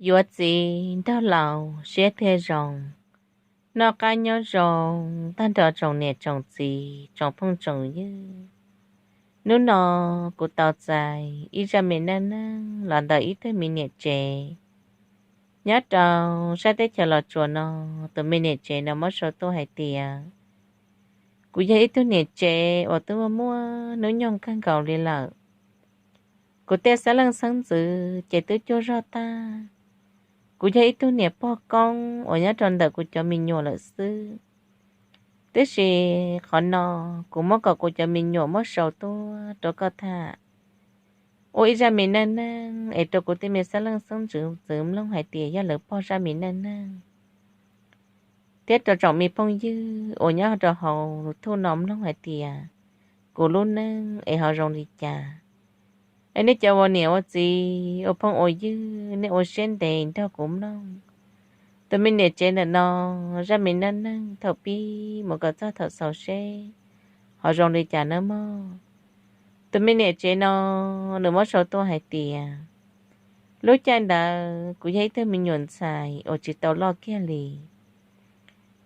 Yuav txiv nraug laus siab thiaj zoo. Noj qab nyob zoo tag nrho tsoom niam tsoom txiv tsoom phooj tsoom ywg. Hnub no kuv tau txais ib zaj me neej neeg los ntawm ib tug me niam tsev nyob rau sab teb chaws Los Tsuas no. Tus me niam tsev no muab sau tuaj hais tias, kuv yog ib tug niam tsev uas twb muaj muaj hnub nyoog kawg nkaus li lawm. Kuv tej xeeb leej xeeb ntxwv ces twb cuag zog tag. Kuv yog ib tug niam pog koob uas nyob rau ntawm kuv cov me nyuam lawm xwb. Tiam sis qhov no kuv muab kom kuv cov me nyuam muab sau tuaj rau koj tham ua ib zaj me neej neeg es rau kuv tej me xeeb leej xeeb ntxwv mloog hais tias yog lawv pog zaj me neej neeg, thiab rau tsoom me phooj ywg uas nyob rau hauv YouTube no mloog hais tias kuv lub neej es ho zoo li cas. Es nej cov ua niam ua txiv ua phooj ua ywg, nej ua siab ntev nrog kuv mloog tus me niam tsev ntawm no zaj me neej neeg thaum pib mus kom txog thaum xaus seb ho zoo li cas nawb mog. Tus me niam tsev no nws muab sau tuaj hais tias, lub caij ntawd kuv yog ib tug me nyuam ntxhais uas tsis tau loj kiag li.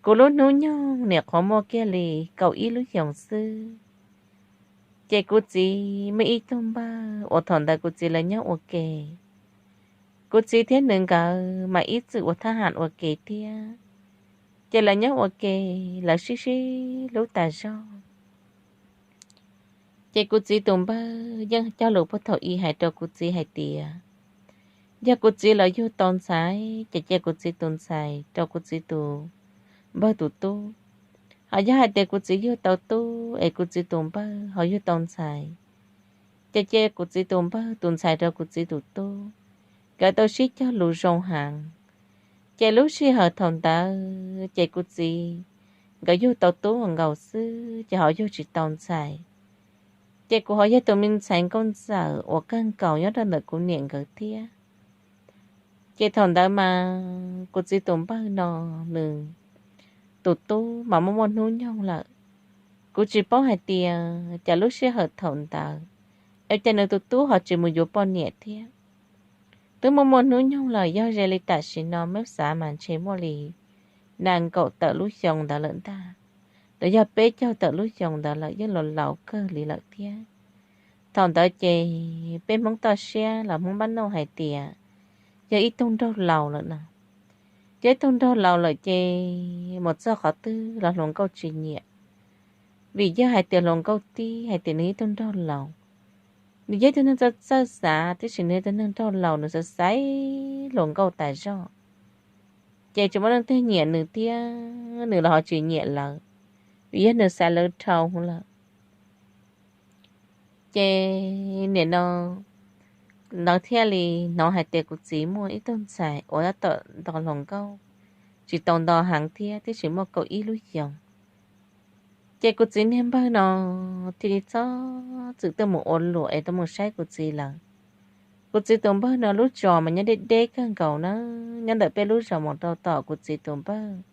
Kuv lub hnub nyoog niam qhuav muaj kiag li kaum ib lub xyoos xwb. Ces kuv txiv muaj ib tug npawg uas thaum ntawd kuv txiv lawv nyob ua ke. Kuv txiv thiab nws nkawd mas ib txwm ua thab ham ua ke thiab. Ces lawv nyob ua ke, lawv sib sib hlub tas zog. Ces kuv txiv tus npawg yeej cog lus puag thaum i hais rau kuv txiv hais tias, yog kuv txiv los yug tau ntxhais ces cia kuv txiv tus ntxhais rau kuv txiv tus npawg tus tub. Ho yog hais tias kuv txiv yug tau tub es kuv txiv tus npawg ho yug tau ntxhais, ces cia kuv txiv tus npawg tus ntxhais rau kuv txiv tus tub. Nkawd tau sib cog lus zoo heev. Ces lub sij hawm thaum ntawd ces kuv txiv nkawd yug tau tub nkaus xwb ces ho yug tsis tau ntxhais. Ces kuv ho yog tus me ntxhais nkauj ntxawm uas kawg nkaus nyob rau ntawm kuv niam nkawd thiab. Ces thaum ntawd mas kuv txiv tus npawg no nws tus tub mas muaj muaj hnub nyoog lawm. Kuv tsis paub hais tias cas lub sij hawm thaum ntawd es cas nws tus tub ho tsis mus yuav poj niam thiab. Twb muaj muaj hnub nyoog lawm, yog ze li tam sim no meb xav mas ntshe muaj li nees nkaum tawm lub xyoo ntawd lawm ntag, los yog peb caug tawm lub xyoo ntawd lawm, yeej los laus kawg li lawm thiab. Thaum ntawd ces peb Hmoob toj siab los Hmoob npab noj hais tias yog ib tug nraug laus lawm no. Yog ib tug nraug laus lawm ces mus txog qhov twg los hluas nkauj tsis nyiam, vim yog hais tias hluas nkauj tib hais tias nws ib tug nraug laus. Nws yog ib tug neeg txawj txawj xav, tiam sis nws yog ib tug neeg nraug laus, nws xav xaiv hluas nkauj tas zog. Ces tsis muaj leej twg nyiam nws thiab nws los ho tsis nyiam lawv, vim yog nws xaiv lawv dhau lawm. Ces nim no lawv thiaj li hnov hais tias kuv txiv muaj ib tug ntxhais uas tab tom nto hluas nkauj, tsis tau nto heev thiab, tiam sis muaj kaum ib lub xyoos. Ces kuv txiv niag npawg no thiaj li txhob txwm tuaj mus ua luam es tuaj mus saib kuv txiv lawv. Kuv txiv tus npawg no lub zos mas nyob deb deb kawg nkaus na, nyob ntawm peb lub zos mus rau tom kuv txiv tus npawg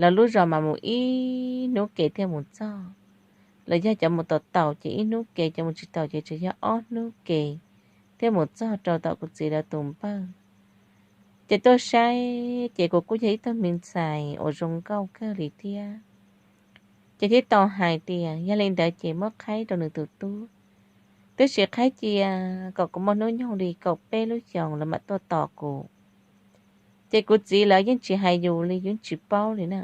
lawv lub zos mas mus ib hnub kev thiaj mus txog. Lawv yog cov mus taus taus ces ib hnub kev, cov mus tsis taus ces tsuas yog ob hnub kev thiaj mus txog rau tom kuv txiv lawv tus npawg. Ces tuaj saib ces kuv kuj yog ib tug me ntxhais uas zoo nkauj kawg li thiab. Ces thiaj tau hais tias yog li ntawd ces muab qhaib rau nws tus tub, tiam sis qhaib cia kom kuv muaj hnub nyoog li kaum peb lub xyoos lawv mam tuaj tos kuv. Ces kuv txiv lawv yeej tsis hais yus li, yus tsis paub li na.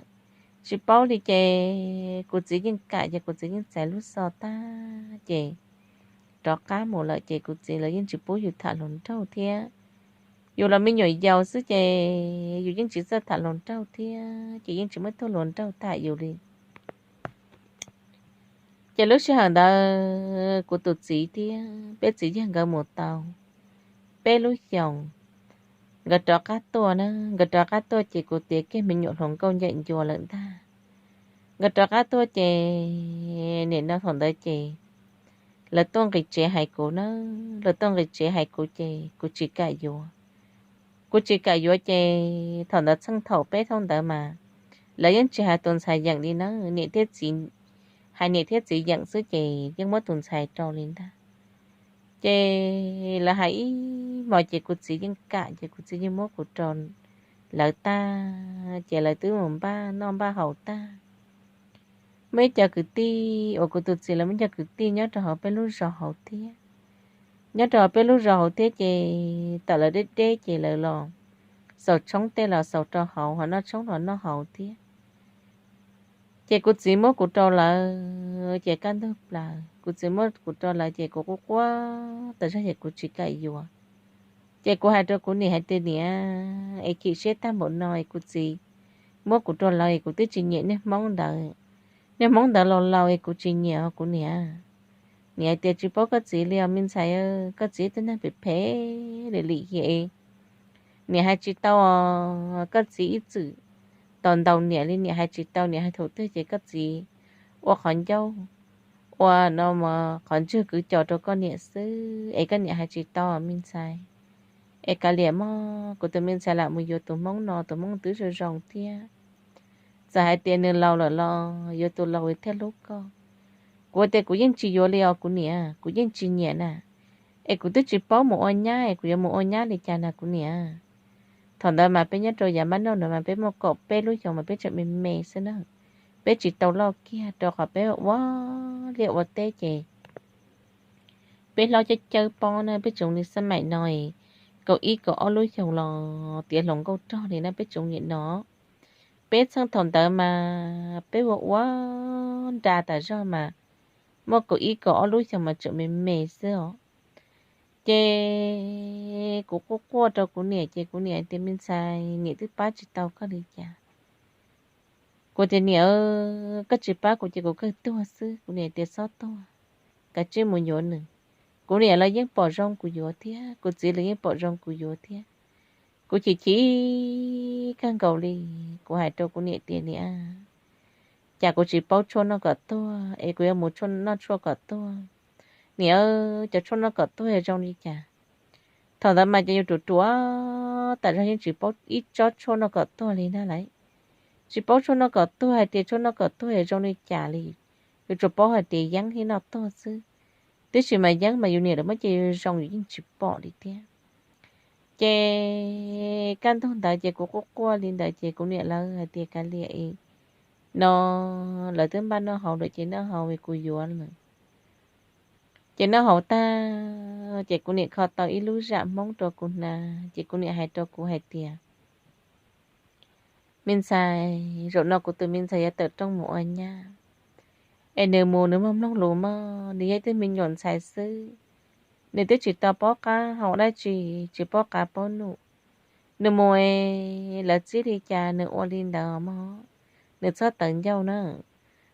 Tsis paub li ces kuv txiv yeej kam, ces kuv txiv yeej txais lub xov tag ces rov qab mus lawm, ces kuv txiv lawv yeej tsis pub yus tham hluas nraug thiab. Yus los me nyuam yaus xwb ces yus yeej tsis txawj tham hluas nraug thiab, ces yeej tsis muaj ib tug hluas nraug tham yus li. Ces lub sij hawm ntawd kuv tus txiv thiab peb txiv yawg nkawd mus tau peb lub xyoos, nkawd rov qab tuaj na. Nkawd rov qab tuaj ces kuv tiav kiag me nyuam hluas nkauj ncaim ncua lawm ntag. Nkawd rov qab tuaj ces nim no thaum ntawd ces lawv tuaj nqis tsev hais kuv na. Lawv tuaj nqis tsev hais kuv ces kuv tsis kam yuav. Kuv tsis kam yuav ces thaum ntawd txheej thaum peb thaum ntawd mas lawv yeej tsis hais tus ntxhais yeem li na, niam thiab txiv, hais niam thiab txiv yeem xwb ces yeej muab tus ntxhais rau li ntag. Ces lawv hais ib hmo ces kuv txiv yeej kam ces kuv txiv yeej muab kuv rau lawv tag ces lawv twb mus npaj noj npaj haus tag. Muaj ib co kwv tij uas kuv tus txiv lawv muaj ib co kwv tij nyob rau hauv peb lub zos hauv thiab. Nyob rau hauv peb lub zos hauv thiab ces thaum lawv deb deb ces lawv los xaus tshoob tej los xaus rau hauv, ho noj tshoob los noj hauv thiab. Ces kuv txiv muab kuv rau lawv ces kaj ntug plaws kuv txiv muab kuv rau lawv ces kuv quaj quaj tas zog ces kuv tsis kam yuav. Ces kuv hais rau kuv niam hais tias, niam, es chim siab tag npaum no es kuv txiv muab kuv rau lawv es kuv twb tsis nyiam niag hmoob ntawd. Niag hmoob ntawd laus laus es kuv tsis nyiam os kuv niam. Niam hais tias, tsis paub koj txiv li os me ntxhais, koj txiv twb neeg phem phem li lim hiam. Niam hais tsis tau, koj txiv ib txwm tos ntaus niam li, niam hais tsis tau, niam hais thaum twg ces koj txiv ua qhov ncauj, ua no qhov ntswg kwv cos rau koj niam xwb es koj niam hais tsis tau me ntxhais. Es kav liam mog, kuv tus me ntxhais lam mus yuav tus hmoob no, tus hmoob twb zoo zoo thiab. Txawm hais tias nws laus lawm los yuav tus laus thiaj hlub koj. Kuv tias kuv yeej tsis yuav li os kuv niam, kuv yeej tsis nyiam na. Es kuv twb tsis paub mus ua nyab es kuv yuav mus ua nyab li cas na kuv niam. Thaum ntawd mas peb nyob rau yav npab noj no mas peb muaj kaum peb lub xyoos mas peb tseem me me xwb na. Peb tsis tau loj kiag rau qhov peb ua liaj ua teb ces peb hlob cawb cawb pob na, peb tsoom li xab maim no kaum ib kaum ob lub xyoos los tiav hluas nkauj rog li na peb tsoom niam no. Peb txheej thaum ntawd mas peb ua ua nra tas zog mas muaj kaum ib kaum ob lub xyoos mas tseem me me xwb os. Ces kuv quaj quaj rau kuv niam ces kuv niam tias, me ntxhais, niam twb pab tsis tau koj li cas. Kuv tias, niam, koj tsis pab kuv ces kuv kawg tuag xwb. Kuv niam tias, txhob tuag, kav tsij mus yuav nws. Kuv niam los yeej pom zoo kuv yuav thiab, kuv txiv los yeej pom zoo kuv yuav thiab. Kuv chim chim kawg nkaus li, kuv hais rau kuv niam tias, niam, cas kuv tsis paub tshuaj noj kom tuag es kuv yuav mus noj tshuaj kom tuag. Niam, cov tshuaj noj kom tuag zoo li cas? Thaum ntawd mas cov yus ruam ruam tas zog yeej tsis paub ib tsob tshuaj noj kom tuag li na lawm. Tsis paub tshuaj noj kom tuag hais tias tshuaj noj kom tuag zoo li cas li, yus tsuas paub hais tias yeeb thiab noj tuag xwb. Tiam sis mas yeeb mas yus niam lawv muab cia zoo yus yeej tsis pom li thiab. Ces kaj ntug ntawd ces kuv quaj quaj li ntawd ces kuv niam lawv hais tias, kav liam, no lawv twb npaj noj haus lawm ces noj haus es kuv yuav lawm. Ces noj haus tag ces kuv niam kho tau ib lub zam hmoob rau kuv hnav ces kuv niam hais rau kuv hais tias, me ntxhais, zaum no kuv tus me ntxhais yuav tawm rooj mus ua nyab, es nws mus nws muaj mloog lus mog, nws yog ib tug me nyuam ntxhais xwb, nws twb tsis tau paub qab hau dab tsi, tsis paub qab paub num. Nws mus es lawv txib li cas nws ua li ntawd mog, nws txhob tawv ncauj na.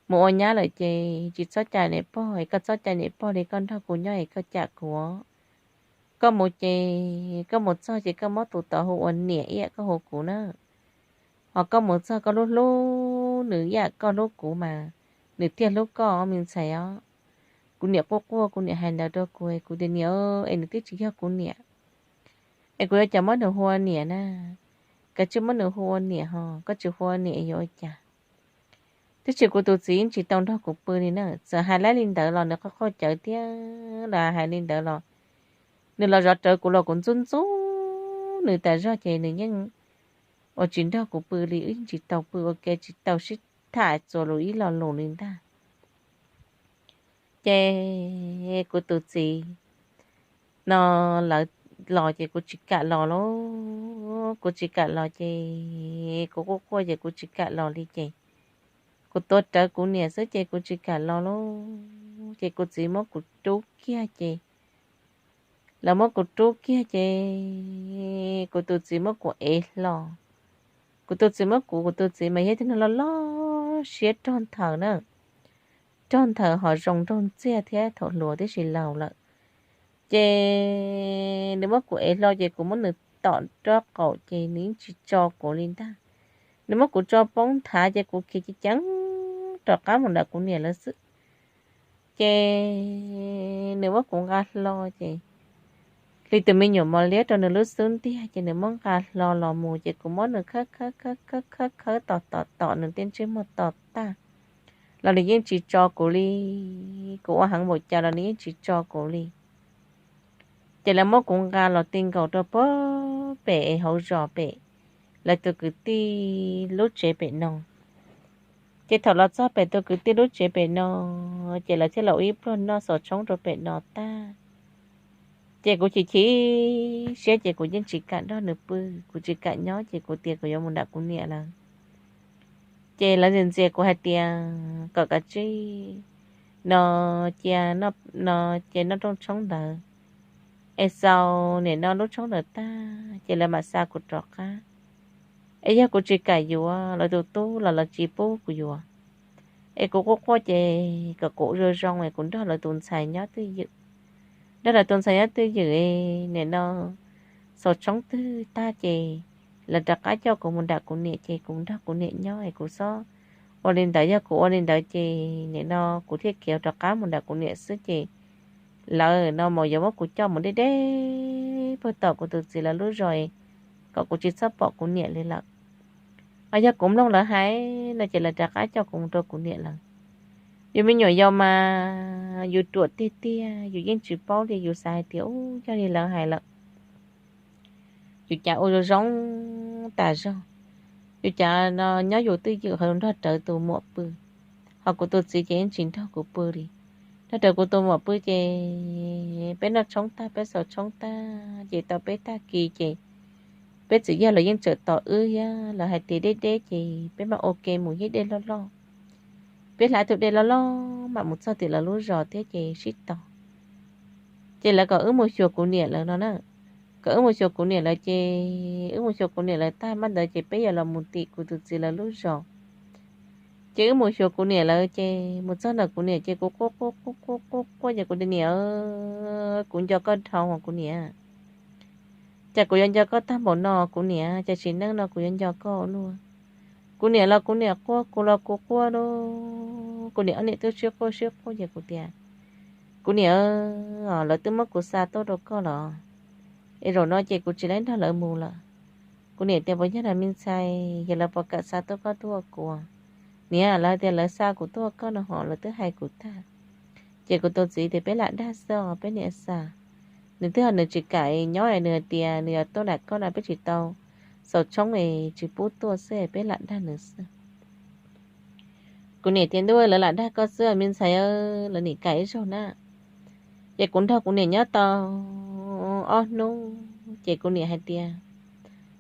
Mus ua nyab lawm ces tsis txhob cais niam pog es koj txhob cais niam pog li, koj nrog kuv nyob es koj cam kuv. Koj mus ces koj mus txog ces koj muab tus tod hu ua niam ib yam koj hu kuv na. Ho koj mus txog koj hlub hlub nws ib yam koj hlub kuv mas nws thiaj hlub koj me ntxhais os. Kuv niam quaj quaj kuv niam hais ntawd rau kuv, kuv tias, niam, es nws twb tsis yog kuv niam, es kuv yuav cas muab nws hu ua niam na? Kav tsij muab nws hu ua niam ho, koj tsis hu ua niam yuav ua cas? Tiam sis kuv tus txiv yeej tsis tau nrog kuv pw li na, txawm hais lab li ntawd los nws qaug qaug cawv thiab los hais li ntawd los nws los zov rawv kuv los kuv ntxub ntxub nws tas zog ces nws yeej ua tsis nrog kuv pw li, wb yeej tsis tau pw ua ke tsis tau sib tham txuas lus ib lo lus li ntag. Ces kuv tus txiv no lawv los ces kuv tsis kam los lauj, kuv tsis kam los ces kuv quaj quaj ces kuv tsis kam los li ces kuv tuav rawv kuv niam xwb ces kuv tsis kam los lauj, ces kuv txiv muab kuv rub kiag ces lawv muab kuv rub kiag ces kuv tus txiv muab kuv ev hlo. Kuv tus txiv muab kuv, kuv tus txiv mas yog ib tug neeg loj loj siab rog nthaws na, rog nthaws ho zoo nraug ntxiag thiab thaum hluas tib si laus lawm. Ces nws muab kuv ev hlo ces kuv muab nws tom rab qaum ces nws yeej tsis tso kuv li ntag. Nws muab kuv tso poob nthav ces kuv khiav ceev ceev rov qab mus nram kuv niam lawv xwb. Ces nws muab kuv nqa hlo ces li tus me nyuam mos liab rau nws lub xub ntiag ces nws muab nqa hlo los mus ces kuv muab nws khawb khawb khawb khawb khawb khawb tom tom tom nws tej ntsej muag to tag los nws yeej tsis tso kuv li. Kuv ua heev npaum cas los nws yeej tsis tso kuv li. Ces lawv muab kuv nqa los ti nkaus rau pem hauv zos pem lawv tus kwv tij lub tsev pem no. Ces thaum los txog pem tus kwv tij lub tsev pem no, ces lawv thiaj los ua ib pluag noj xaus tshoob rau pem no tag. Ces kuv chim chim siab ces kuv yeej tsis kam nrog nws pw, kuv tsis kam nyob ces kuv tias kuv yuav mus nram kuv niam lawv. Ces lawv ntxias ntxias kuv hais tias kom kav tsij no, cia no, ces noj rooj tshoob ntawd es xaus nim no lub tshoob ntawd tag ces lawv mam xa kuv rov qab. Es yog kuv tsis kam yuav lawv tus tub los lawv tsis pub kuv yuav. Es kuv quaj quaj ces kom kuv zoo zoo es kuv nrog lawv tus ntxhais nyob twj ywm. Nrog lawv tus ntxhais nyob twj ywm, nim no xaus tshoob twg tag ces lawv rov qab coj kuv mus nram kuv niam ces kuv nrog kuv niam nyob es kuv txhob ua li ntawd. Yog kuv ua li ntawd ces nim no kuv thiaj khiav rov qab mus nram kuv niam xwb ces lawv no mas yuav muab kuv coj mus deb deb puag tom kuv tus txiv lawv lub zos kom kuv tsis txhob pom kuv niam li lawm. Ho yog kuv mloog lawv hais no ces lawv rov qab coj kuv mus rau kuv niam lawv. Yus me nyuam yaus mas yus ruam tiag tiag, yus yeej tsis paub li, yus xav hais tias ub, yog li lawv hais lawm yus cas ua zoo zoo tas zog. Yus cas no nyob yus twj ywm ho nrog rawv tus muam pw, ho kuv tus txiv ces yeej tsis nrog kuv pw li. Nrog rawv kuv tus muam pw ces peb noj tshoob tag, peb xaus tshoob tag ces tau peb tag kis ces peb txiv yawg lawv yeej tseem tos wb thiab, lawv hais tias deb deb ces peb mam ua ke mus yeb dej loj loj. Peb hla tus dej loj loj mam mus txog tim lawv lub zos thiab ces sib tos. Ces lawv kom wb mus xyuas kuv niam lawv no na, kom wb mus xyuas kuv niam lawv ces wb mus xyuas kuv niam lawv tag mam ntawd ces peb yuav los mus tim kuv tus txiv lawv lub zos. Ces wb mus xyuas kuv niam lawv ces mus txog ntawm kuv niam ces kuv quaj quaj quaj quaj quaj ces kuv tias niam, kuv nco koj dhau os kuv niam. Cas kuv yuav nco koj tag npaum no kuv niam, cas sim neej no kuv yuav nco koj ua luaj. Kuv niam los kuv niam quaj, kuv los kuv quaj, kuv niam ob niam twb sib quaj sib quaj ces kuv tias kuv niam, lawv twb muab kuv xa tuaj rau koj los, es zaum no ces kuv tsis laib nrog lawv mus lawm. Kuv niam tias puas yog na me ntxhais, yog lawv puas kam xa tuaj koj tuaj ua kuv? Niam, lawv tias lawv xa kuv tuaj ua koj no ho lawv twb hais kuv tag. Ces kuv tus txiv tias peb lam dag xwb os, peb niam xa. Nws twb ho nws tsis kam nyob es nws hais tias nws yuav tuaj nram koj no peb tsis tau xaus tshoob es tsis pub tuaj xwb es peb lam dag nws xwb. Kuv niam tias ntuj, lawv lam dag koj xwb me ntxhais, lawv nim kam ib zaug na. Ces kuv nrog kuv niam nyob tau ob hnub ces kuv niam hais tias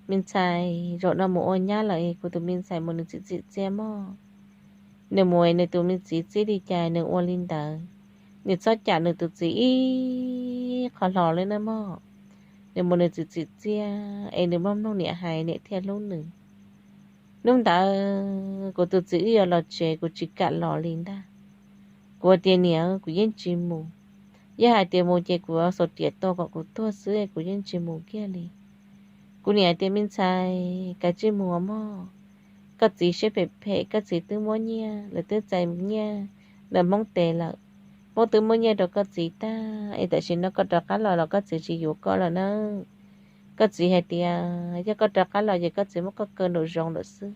me ntxhais, zaum no mus ua nyab lawm es kuv tus me ntxhais mus nws txiv txim txiaj mog. Nws mus es nws tus me txiv txib li cas nws ua li ntawd, nws txhob cam nws tus txiv ib qho hlo li na mog. Nws mus nws txiv txim txiaj es nws mloog mloog niam hais niam thiaj hlub nws. Hnub ntawd kuv tus txiv wb yuav los tsev kuv tsis kam los li ntag. Kuv tias niam, kuv yeej tsis mus. Yog hais tias mus ces kuv xaus riam tua kom kuv tuag xwb, kuv yeej tsis mus kiag li. Kuv niam tias me ntxhais, kav tsij mus mog. Koj txiv siab phem phem, koj txiv twb muab nyiaj, lawv twb txais nyiaj ntawm Hmoob tes lawm. Hmoob twb muab nyiaj rau koj txiv tag es tam sim no koj rov qab los los koj txiv tsis yuav koj lawm na. Koj txiv hais tias yog koj rov qab los ces koj txiv muab koj kaw nraum zoov lawm xwb.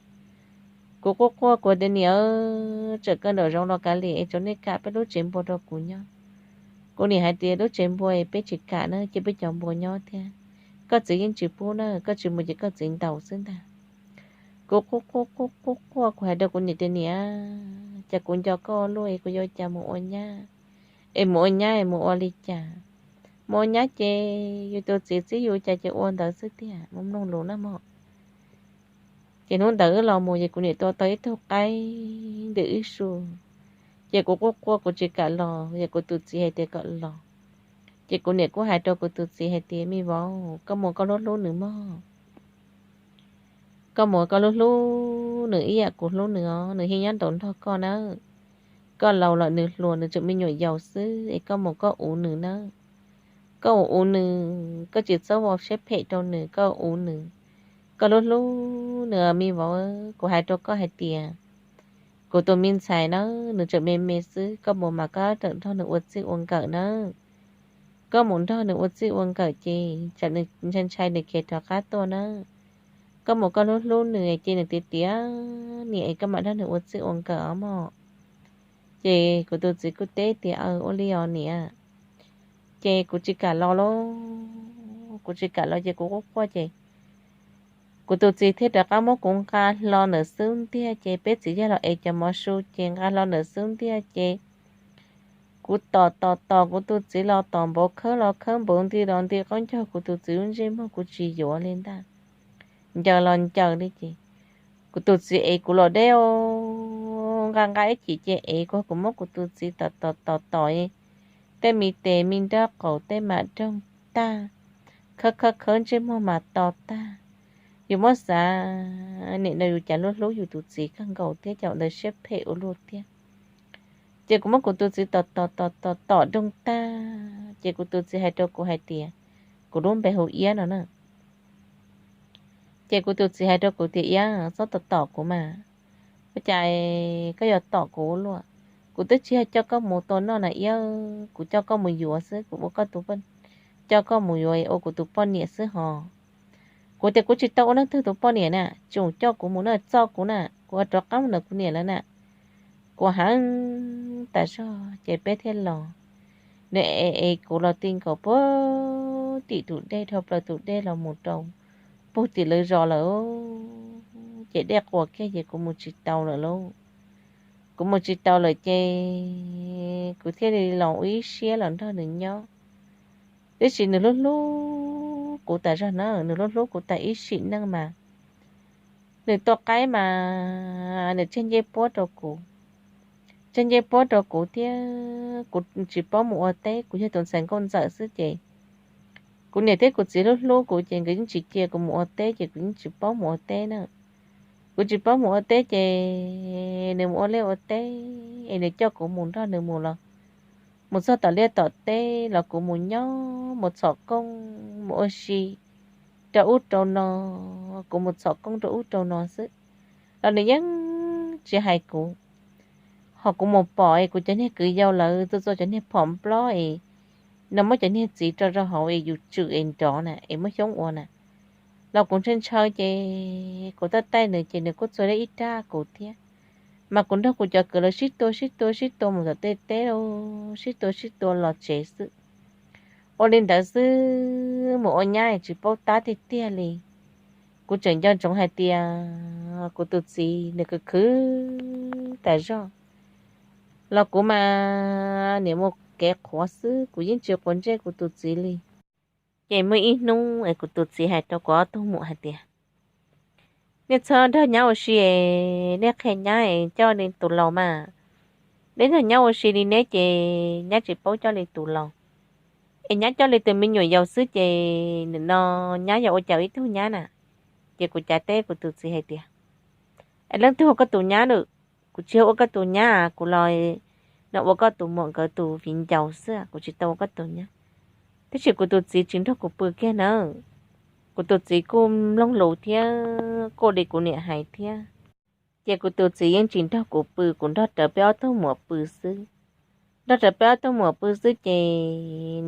Kuv quaj quaj kuv tias niam, tseem kaw nraum zoov los kav liam es tsuav nej kam peb lub tsev npua rau kuv nyob. Kuv niam hais tias lub tsev npua peb tsis kam na, cia peb cov npua nyob thiab. Koj txiv yeej tsis pub na, koj tsis mus ces koj txiv ntaus xwb ntag. Kuv quaj quaj quaj quaj quaj kuv hais rau kuv niam tias niam, cas kuv nco koj luaj es kuv yuav cas mus ua nyab, es mus ua nyab es mus ua li cas? Mus ua nyab ces yus tus txiv txib yus cas ces ua ntawd xwb tiag, mus mloog lus na mog. Ces hnub ntawd wb los mus ces kuv niam tua tau ib tug qaib ntws ib su. Ces kuv quaj quaj kuv tsis kam los, ces kuv tus txiv hais tias kom los. Ces kuv niam kuj hais rau kuv tus txiv hais tias me vauv, koj mus koj hlub hlub nws mog. Koj mus koj hlub hlub nws ib yam kuv hlub nws os, nws yeej nyob nraum nrog koj nawb. Koj laus lawm nws hluas, nws tseem me nyuam yaus xwb es koj mus koj uv nws nawb. Koj ua uv nws, koj tsis txhob ua siab phem rau nws, koj uv nws, koj hlub hlub nws me vauv. Kuv hais rau koj hais tias kuv tus me ntxhais na, nws tseem me me xwb, koj mus mas koj tseem nrog nws ua txij ua nkawm na. Koj mus nrog nws ua txij ua nkawm ces tsam nws ntshai ntshai nws khiav rov qab tuaj na. Koj mus koj hlub hlub nws ces nws tiav tiav niam es koj mam nrog nws ua txij ua nkawm os mog. Ces kuv tus txiv kuj teb tias aw, ua li os niam. Ces kuv tsis kam los lauj, kuv tsis kam los ces kuv quaj quaj ces kuv tus txiv thiaj rov qab muab kuv nqa hlo ntawm xub ntiag ces peb txiv yawg los ev cov mov su ces nqa hlo ntawm xub ntiag ces kuv tom tom tom kuv tus txiv los tom npaum, khawb los khawb npaum, nti los nti qaub ncaug kuv tus txiv lub ntsej muag, kuv tsis yuav li ntag. Ncaws los ncaws li ces kuv tus txiv ev kuv los deb, nqa nqa ib chim ces ev kuv, kuv muab kuv tus txiv tom tom tom tom, tej me tes me nrab qaum tej mam doog tag, khawb khawb khawb ntsej muag mas to tag. Yus muab xav, nim no yus cas hlub hlub yus tus txiv kawg nkaus thiab, cas ua ntawd siab phem ua luaj thiab. Ces kuv muab kuv tus txiv tom tom tom tom tom doog tag ces kuv tus txiv hais rau kuv hais tias, kuv lub npe hu Iab no na. Ces kuv tus txiv hais rau kuv tias, Iab, txhob tom tom kuv mas, ua cas koj yuav tom kuv ua luaj? Kuv twb tsis yog coj koj mus tua noj na Iab, kuv coj koj mus yuav xwb, kuv ua koj tus, coj koj mus yuav ua kuv tus poj niam xwb hos. Kuv tias, Kuv tsis tau ua leej twg tus poj niam na, tsis coj kuv mus na, txo kuv na, kuv ua rov qab mus ntawm kuv niam lawv na. Kuv heev tas zog ces peb thiaj los. Nws ev ev kuv los ti nkaus puag tim tus dej, dhau plaws tus dej los mus rau puag tim lawv zos lawm, ces dej quas kiag ces kuv mus tsis tau lawm lauj. Kuv mus tsis tau lawm ces kuv thiaj li los ua ib siab los nrog nws nyob. Tiam sis nws hlub hlub kuv tas zog na, nws hlub hlub kuv tas ib sim neej mas nws tua qaib mas nws tseg ncej puab rau kuv, tseg ncej puab rau kuv thiab kuv tsis paub mus ua teb, kuv yog tus ntxhais nkauj ntxawm xwb ces kuv niam thiab kuv txiv hlub hlub kuv ces nkawd yeej tsis cia kuv mus ua teb ces kuv yeej tsis paub mus ua teb na. Kuv tsis paub mus ua teb ces nws mus ua liaj ua teb es nws coj kuv mus nrog nws mus los, mus txog tom liaj tom teb los kuv mus nyob mus txhom kooj mus ua si rau ub rau no, kuv mus txhom kooj rau ub rau no xwb los nws yeej tsis hais kuv. Ho kuv mus pom es kuv cov niag kwv yau lawv txua txua cov niag phom nplob es no muab cov niag txiv rau rau hauv es yus tswm es nrov na es muab xyoob ua na los kuv ntshaw ntshaw ces kuv tab taij nws ces nws kuj txua ib rab kuv thiab. Mas kuv nrog kuv cov kwv lawv sib tua sib tua sib tua mus tom tej teb, sib tua sib tua los tsev xwb. Ua li ntawd xwb mus ua nyab tsis paub tab tiag tiag li. Kuv tseem nco ntsoov hais tias kuv tus txiv nws khwv khwv tas zog los kuv mas niam mus kev qhuav xwb, kuv yeej tsis quav ntsej kuv tus txiv li. Ces muaj ib hnub es kuv tus txiv hais rau kuv ob tug muam hais tias, nej txhob nrog nyab ua si es nej qhia nyab es coj li tus laus mas. Nej nrog nyab ua si li neb ces nyab tsis paub coj li tus laus. Es nyab coj li tus me nyuam yaus xwb ces nim no nyab yog ua cas ib tug nyab na. Ces kuv cav teb kuv tus txiv hais tias, es leej twg ua koj tus nyab lawm? Kuv tsis ua koj tus nyab, kuv los no ua koj tus muam nkawd tus viv ncaus xwb, kuv tsis tau ua koj tus nyab. Tab sis kuv tus txiv tsis nrog kuv pw kiag na. Kuv tus txiv kuj mloog lus thiab kuj li kuv niam hais thiab. Ces kuv tus txiv yeej tsis nrog kuv pw, kuv nrog rawv peb ob tug muam pw xwb. Nrog rawv peb ob tug muam pw xwb ces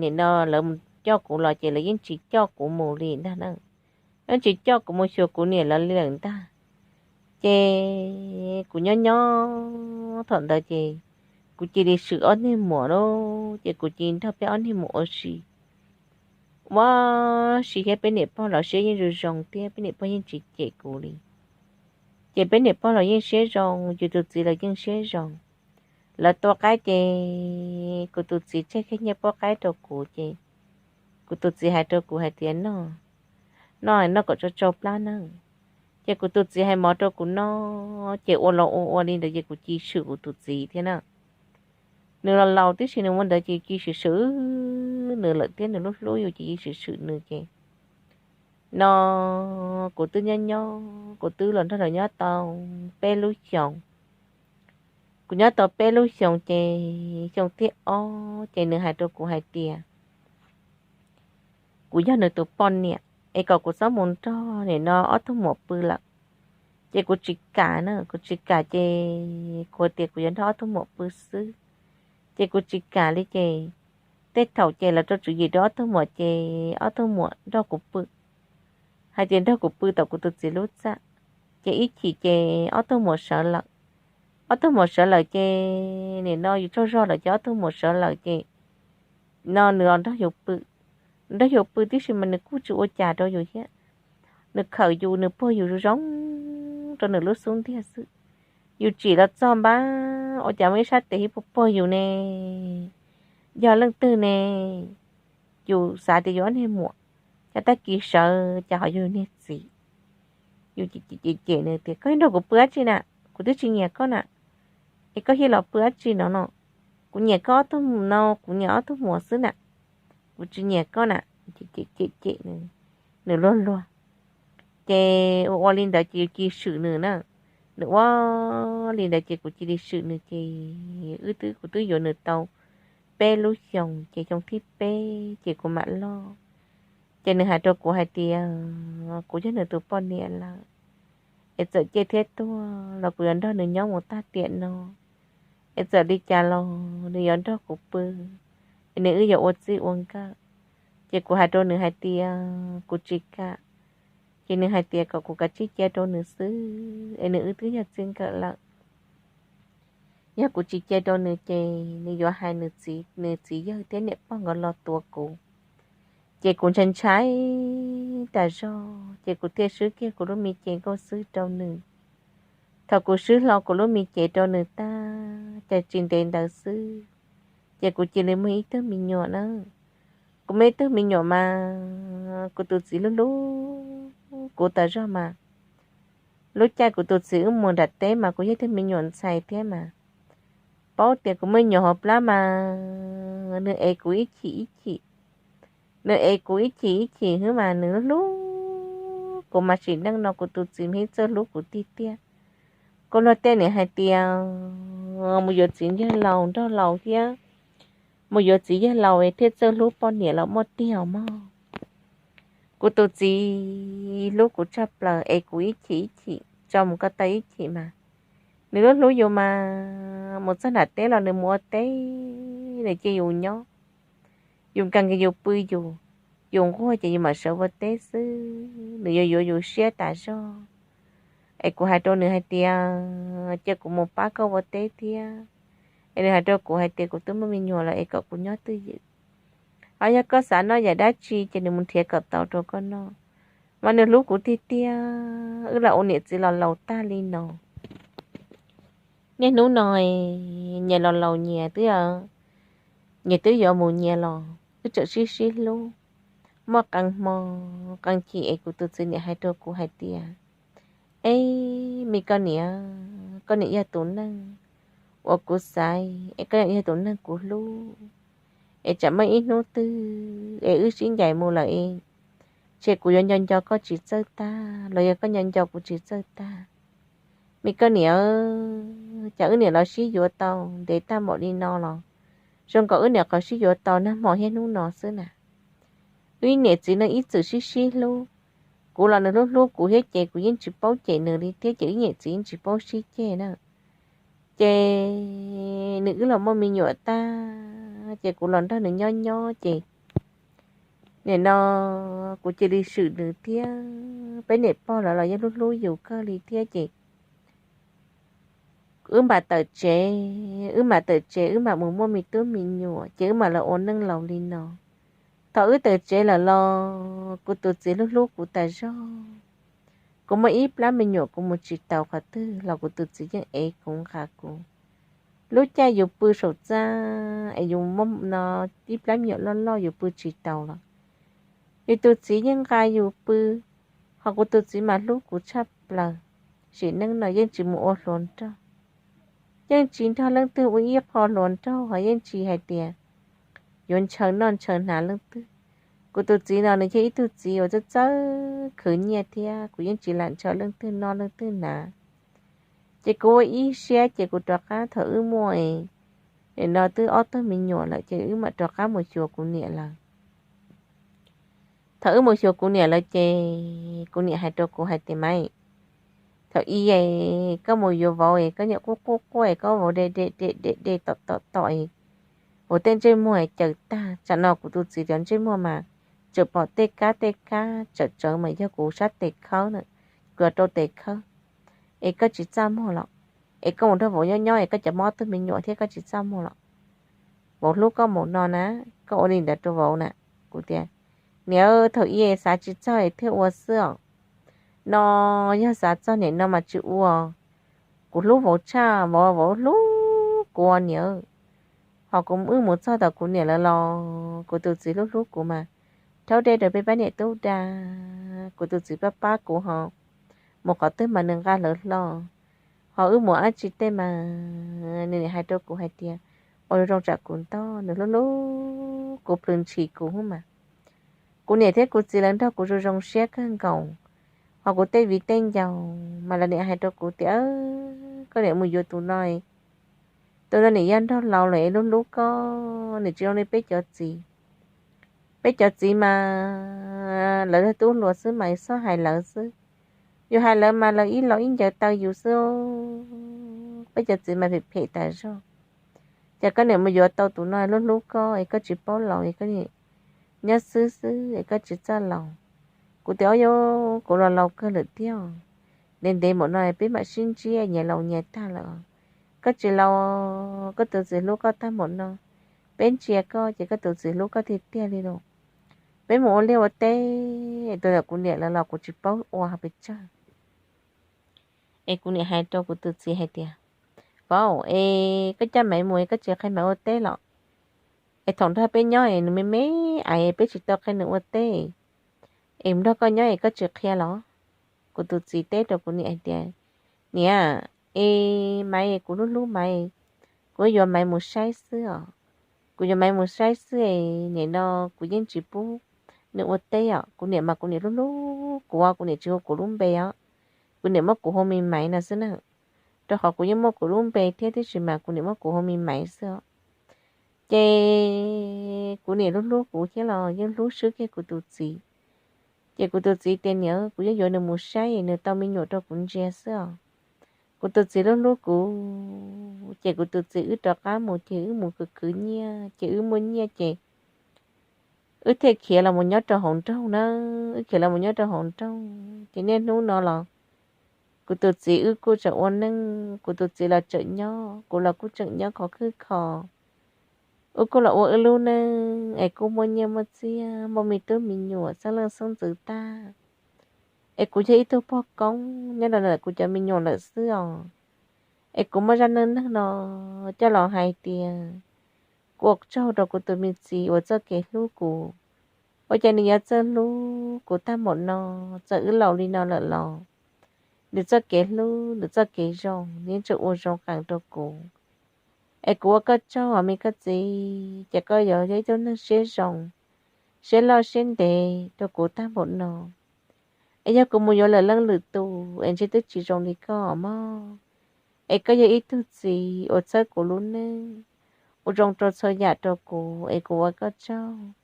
nim no lawv mus coj kuv los ces lawv yeej tsis coj kuv mus li ntag na. Yeej tsis coj kuv mus xyuas kuv niam lawv li lawm ntag. Ces kuv nyob nyob thaum ntawd ces kuv cia li swm ob niag muam lawm ces kuv cia li nrog peb ob niag muam ua si. Ua si thiab peb niam pog los siab yeej zoo zoo thiab peb niam pog yeej tsis cem kuv li. Ces peb niam pog los yeej siab zoo, yus tus txiv los yeej siab zoo. Lawv tua qaib ces kuv tus txiv tseg kiag nyiaj pub qaib rau kuv ces kuv tus txiv hais rau kuv hais tias, noj, noj noj kom tsau tsau plab na. Ces kuv tus txiv hais mov rau kuv noj ces ua los ua ua li ntawd ces kuv cia swm kuv tus txiv thiab na. Nws los laus tib si nws ua ntawd ces cia swm swm nws lawm thiab, nws hlub hlub yus ces cia swm swm nws ces no kuv twb nyob nyob, kuv twb los nrog lawv nyob tau peb lub xyoos. Kuv nyob tau peb lub xyoos ces xyoo thib ob ces nws hais rau kuv hais tias kuv yog nws tus poj niam es kom kuv txhob mus nrog nim no ob tug muam pw lawm. Ces kuv tsis kam na, kuv tsis kam ces kuv tias kuv yuav nrog ob tug muam pw xwb. Ces kuv tsis kam li ces tej thaum ces lawv rau tswv yim rau ob tug muam ces ob tug muam nrog kuv pw, hais tias nrog kuv pw tom kuv tus txiv lub txaj. Ces ib chim ces ob tug muam sawv lawm. Ob tug muam sawv lawm ces nim no yus tsaug zog lawm ces ob tug muam sawv lawm ces no nws los nrog yus pw, nrog yus pw tib si mas nws kuj tsis ua cas rau yus thiab. Nws khawm yus, nws puag yus zoo zoo rau nws lub xub ntiag xwb. Yus tsim los txog npab ua cas muaj ib sab tes ib puag puag yus ne, yog leej twg ne? Yus xav tias yus ob niag muam, cas tag kis sawv cas ho yog niag txiv. Yus cem cem nws tias, koj nrog kuv pw dab tsi na? Kuv twb tsis nyiam koj na, es koj thiaj los pw dab tsi no no? Kuv nyiam koj ob tug no, kuv nyiam ob tug muam xwb na, kuv tsis nyiam koj na. Cem cem nws, nws luag luag. Ces ua ua li ntawd ces yus cia li swm nws na. Nws ua li ntawd ces kuv cia li swm nws ces wb twb, kuv twb yuav nws tau peb lub xyoos ces xyoo thib peb ces kuv mam loj. Ces nws hais rau kuv hais tias kuv yog nws tus poj niam lawm, es txawm ciaj thiab tuag los kuv yuav nrog nws nyob mus tag tiam no, es txawm li cas los nws yuav nrog kuv pw, es nws wb yuav ua txij ua nkawm. Ces kuv hais rau nws hais tias kuv tsis kam. Ces nws hais tias kom kuv kav tsij cia rau nws xwb, es nws wb twb yog txij nkawm lawm. Yog kuv tsis cia rau nws ces nws yuav hais nws txiv, nws txiv yawg thiab niam pog nkawd los tua kuv. Ces kuv ntshai ntshai tas zog ces kuv thiaj swb kiag kuv lub me cev nkauj xwb rau nws. Thaum kuv swb hlo kuv lub me cev rau nws tag, cas tsis ntev ntawd xwb ces kuv cia li muaj ib tug me nyuam na. Kuv muaj ib tug me nyuam mas kuv tus txiv hlub hlub kuv tas zog mas. Lub caij kuv tus txiv wb mus nram teb mas kuv yog tug me nyuam ntxhais thiab mas, paub tias kuv muaj me nyuam hauv plab mas nws ev kuv ib chim ib chim. Nws ev kuv ib chim ib chim xwb mas nws hlub kuv mas sim neej no kuv tus txiv mas txawj hlub kuv tiag tiag. Kuv luag tej niam hais tias mus yuav txiv yawg laus nrog laus thiab, mus yuav txiv yawg laus es thiaj txawj hlub poj niam los muaj tiag mog. Kuv tus txiv hlub kuv tshaj plaws es kuv ib chim ib chim tso mus ko taw ib chim mas nws hlub hlub yus mas mus txog nram teb los nws mus ua teb, nws cia yus nyob, yus nkees yus pw yus, yus nquag ces yus mam sawv ua teb xwb, nws yuav yuav yus siab tas zog. Es kuv hais rau nws hais tias cia kuv mus pab koj ua teb thiab, es nws hais rau kuv hais tias kuv twb muaj me nyuam lawm es kom kuv nyob twj ywm. Ho yog koj xav noj yam dab tsi ces nws mus nrhiav kom tau rau koj noj. Mas nws hlub kuv tiag tiag, wb los ua niam txiv los laus tag li no. Niaj hnub no nyias los laus nyias twb, nyias twb yuav mus nyias los wb tseem sib sib hlub. Muaj qee hmo qee chim es kuv tus txiv niam hais rau kuv hais tias, eb, me koj niam, koj niam yog tus neeg uas kuv xaiv, es koj niam yog tus neeg kuv hlub, es tsam muaj ib hnub twg es wb sib ncaim mus lawm es, ces kuv yuav nco nco koj tsis txawj tag los yog koj nco nco kuv tsis txawj tag. Me koj niam, cas wb niam los sib yuav tau ntev tag npaum li no los zoo nkaus wb niam qhov sib yuav tau nag hmo thiab hnub no xwb na. Wb niam txiv no ib txwm sib sib hlub, kuv los nws hlub hlub kuv thiab ces kuv yeej tsis paub cem nws li thiab ces wb niam txiv yeej tsis paub sib ceg na. Ces nws wb los muaj me nyuam tag ces kuv los nrog nws nyob nyob ces nim no kuv cia li swm nws thiab, peb niam pog lawv los yeej hlub hlub yus kawg li thiab ces wb mam tawm tsev, wb mam tawm tsev wb mam mus muaj me tub me nyuam ces wb mam los ua neej laus li no. Thaum wb tawm tsev lawm los kuv tus txiv hlub hlub kuv tas zog. Kuv muaj ib plab me nyuam kuv mus tsis taus qhov twg los kuv tus txiv yeej ev kuv nqa kuv. Lub caij yus pw saum txaj es yus muaj no ib plab me nyuam loj loj yus pw tsis taus los yus tus txiv yeej nqa yus pw. Ho kuv tus txiv mas hlub kuv tshaj plaws, sim neej no yeej tsis mus ua hluas nraug, yeej tsis nrog leej twg ua ib qho hluas nraug ho yeej tsis hais tias yuav ntshaw noj ntshaw hnav leej twg. Kuv tus txiv no nws yog ib tug txiv uas txawj txawj khwv nyiaj thiab kuv yeej tsis lam ntshaw leej twg noj leej twg hnav. Ces kuv ua ib siab ces kuv rov qab thaum wb muaj, nim no twb ob tug me nyuam lawm ces wb mam rov qab mus xyuas kuv niam lawv. Thaum wb mus xyuas kuv niam lawv ces kuv niam hais rau kuv hais tias, Maiv, thaum ub koj mus yuav vauv es koj niam quaj quaj quaj es koj vauv de de de de de tom tom tom es vauv tej ntsej muag caws tag. Tsam no kuv tus txiv cov ntsej muag mas tseem pom tej kab tej kab tsawm tsawv mas yog kuv sab tes khawb na, kuv rau tes khawb. Es koj tsis txaj muag los? Es koj mus nrog vauv nyob nyob es koj cov mob tug me nyuam thiab koj tsis txaj muag los? Vauv hlub koj mus no na, koj ua li ntawd rau vauv na. Kuv tias, niam, thaum ub xav tsis txog es thiaj ua xwb os. No yog xav txog nim no mas tsis ua. Kuv hlub vauv tshaj, vauv, vauv hlub kuv niam. Ho kuv wb mus txog tom kuv niam lawv los kuv tus txiv hlub hlub kuv mas, rhaub dej rau peb pab niam tub da. Kuv tus txiv pab pab kuv ho mus qhov twg mas nws nqa hlawv hlo. Ho wb mus dab tsi tej mas nws niam hais rau kuv hais tias, ua zoo zoo tsam kuv ntog, nws hlub hlub kuv plhws ntshis kuv mas. Kuv niam thiab kuv txiv lawv nrog kuv zoo zoo siab kawg nkaus. Ho kuv tej viv tej ncaus mas lawv niam hais rau kuv tias, koj niam mus yuav tus no, tus no niam yog nraug laus lawm es hlub hlub koj, niam tsis zoo li peb cov txiv. Peb cov txiv mas lawv yog tub hluas xwb mas txhob hais lawv xwb. Yus hais lawv mas lawv ib los ib ncaws taw yus xwb. Peb cov txiv mas phem phem tas zog. Ces koj niam mus yuav tau tus no hlub hlub koj es koj tsis paub laus es koj nyob xwb xwb es koj tsis txawj laus. Kuv tias, o, kuv los laus kawg lawm tiag. Ntev ntev mam no peb mam sib ntsib, nyias laus nyias tag lawm. Koj tsis laus, koj tus txiv hlub koj tag mam no. Peb ntsia koj ces koj tus txiv hlub koj tiag tiag li los. Peb mus ua liaj ua teb, tus ntawm kuv niam lawv los kuv tsis paub ua pes tsawg. Es kuv niam hais rau kuv tus txiv hais tias, vauv, es koj coj Maiv mus es koj tsis qhia Maiv ua teb los? Es thaum nrog peb nyob es nws me me ais peb tsis tau qhia nws ua teb, es nrog koj nyob es koj tsis qhia los? Kuv tus txiv teb rau kuv niam hais tias, niam, es Maiv, kuv hlub hlub Maiv, kuv yuav Maiv mus saib xwb os. Kuv yuav Maiv mus saib xwb es nim no kuv yeej tsis pub nws ua teb os. Kuv niam mas kuv niam hlub hlub kuv, kuv niam tsis hu kuv lub npe os. Kuv niam muab kuv hu Me Maiv no xwb na. Rau qhov kuv yeej muaj kuv lub npe thiab, tiam sis mas kuv niam muab kuv hu Me Maiv xwb os. Ces kuv niam hlub hlub kuv thiab los yeej hlub swb kiag kuv tus txiv. Ces kuv tus txiv tias, niam, kuv yeej yuav nws mus saib, nws tau me nyuam rau kuv ntsia xwb os. Kuv tus txiv hlub hlub kuv, ces kuv tus txiv wb rov qab mus ces wb mus khwv khwv nyiaj, ces wb muaj nyiaj ces wb thiaj khiav los mus nyob rau hauv nroog na. Wb khiav los mus nyob rau hauv nroog ces niaj hnub no los kuv tus txiv wb kuj tseem ua neej, kuv tus txiv los tseem nyob, kuv los kuj tseem nyob khov khwb kho. Wb kuj los ua wb lub neej es kuj muaj nyiaj muaj txiag, muaj me tub me nyuam xeeb leej xeeb ntxwv tag. Es kuv yog ib tug pog koob nyob rau ntawm kuv cov me nyuam lawm xwb os. Es kuv muaj zaj neej neeg no coj los hais tias kuv ua tsaug rau kuv tus me txiv uas txoj kev hlub kuv. Ua cas nws yuav txawj hlub kuv tag npaum no, txawm wb laus li no lawm los nws txoj kev hlub, nws txoj kev zoo, nws yeej tseem ua zoo qees rau kuv. Es kuv ua koj tsaug os me koj txiv, ces koj yuav yog ib tug neeg siab zoo, siab loj siab ntev rau kuv tag npaum no. Es yog kuv mus yuav lawm leej lwm tus es ntshe twb tsis zoo li koj mog. Es koj yog ib tug txiv uas txhawb kuv lub neej, ua zoo rau txhua yam rau kuv, es kuv ua koj tsaug.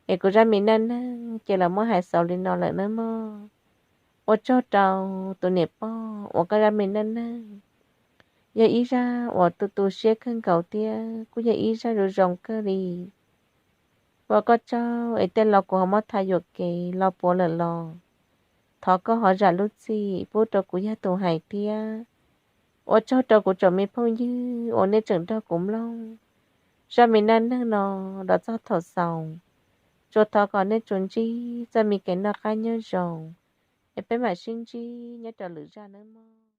Es kuv zaj me neej neeg ces los muab hais xaus li no lawm nawb mog. Ua tsaug rau tus niam pog uas koj zaj me neej neeg yog ib zaj uas tu tu siab kawg nkaus thiab kuj yog ib zaj zoo zoo kawg li. Ua koj tsaug es tej lo kuv ho muab tha yuam kev lo puav lawm los thov koj ho zam lub txim pub rau kuv yog tus hais thiab. Ua tsaug rau kuv tsoom me phooj ywg uas nej tseem nrog kuv mloog zaj me neej neeg no los txog thaum xaus. Tsuas thov kom nej tsuas ntsib txoj me kev noj qab nyob zoo, es peb mam sib ntsib nyob rau lwm zaj nawb mog.